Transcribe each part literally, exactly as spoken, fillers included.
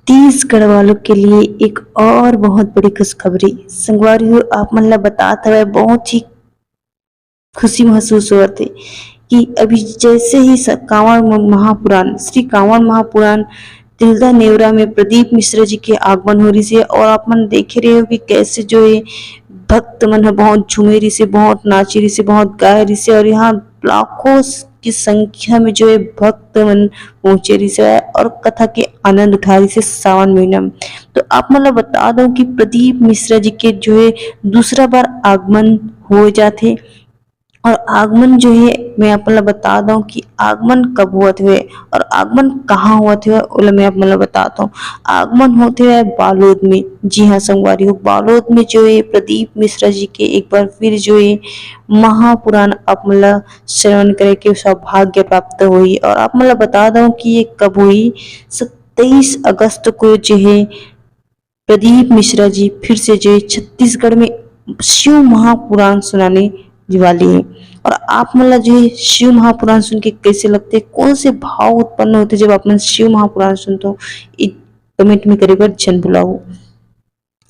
छत्तीसगढ़ वालों के लिए एक और बहुत बड़ी खुशखबरी। संगवारी हो, आप मन ला बतात हवय, बहुत ही खुशी महसूस होवत हे कि अभी जैसे ही स-, कांवड़ म-, महापुराण, श्री कांवड़ महापुराण तिल्दा नेवरा में प्रदीप मिश्रा जी के आगमन हो रहिस हे और आप मन देखे रहे हो कि कैसे जो ये भक्त मन ह बहुत झूमे रहिस हे, बहुत नाचे रहिस हे, बहुत गाए रहिस हे और यहाँ लाखों स-, की संख्या में जो ये भक्त मन पहुंचे रहिस हे और कथा के आनंद उठा रहिस हे सावन महीना में। तो आप मन ला बता दो कि प्रदीप मिश्रा जी के जो है दूसरा बार आगमन हो जाथे और आगमन जो है मैं आप मन ला बता दो कि आगमन कब होवत हे और आगमन कहाँ होवत हे, ओला मैं आप मन ला बतात हूँ। आगमन होत हे बालोद में। जी हाँ संगवारी हो, बालोद में जो है प्रदीप मिश्रा जी के एक बार फिर जो है महापुराण आप मन ला श्रवण करे के सौभाग्य प्राप्त होही। और आप मन ला बता दो कि ये कब होही, सत्ताईस अगस्त को जो है प्रदीप मिश्रा जी फिर से जो है छत्तीसगढ़ में शिव महापुराण सुनाने वाले हैं। और आप मन ला जो है शिव महापुराण सुन के कैसे लगथे, कौन से भाव उत्पन्न होथे जब आप मन शिव महापुराण सुनथो, ये comment में करे बर झन भुलाहू।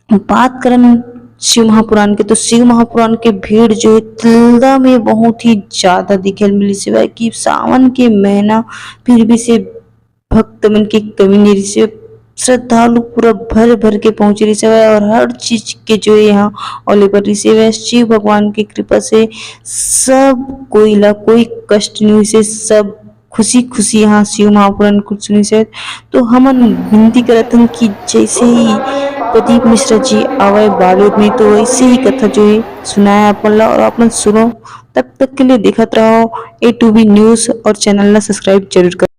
बात करन शिव महापुराण के, तो शिव महापुराण के भीड़ जो है तिल्दा में बहुत ही ज्यादा दिखे ल मिलिस हवय कि सावन के महीना फिर भी से भक्त मन के कमी नहीं रहिस हे। श्रद्धालु पूरा भर भर के पहुंचे रहिस हवय और हर चीज के जो है यहाँ अवेलेबल रहिस हवय। शिव भगवान की कृपा से सब कोई ला कोई कष्ट नहीं होइस हे, सब खुशी खुशी यहाँ शिव महापुराण कुछ सुनिस हे। तो हमन विनती करत हन कि जैसे ही प्रदीप मिश्रा जी आवय बालोद में, तो वैसे ही कथा जो है सुनाए आप मन ला और आप मन सुनो। तब तक के लिए देखत रहो A two B news और channel ला subscribe जरूर करो।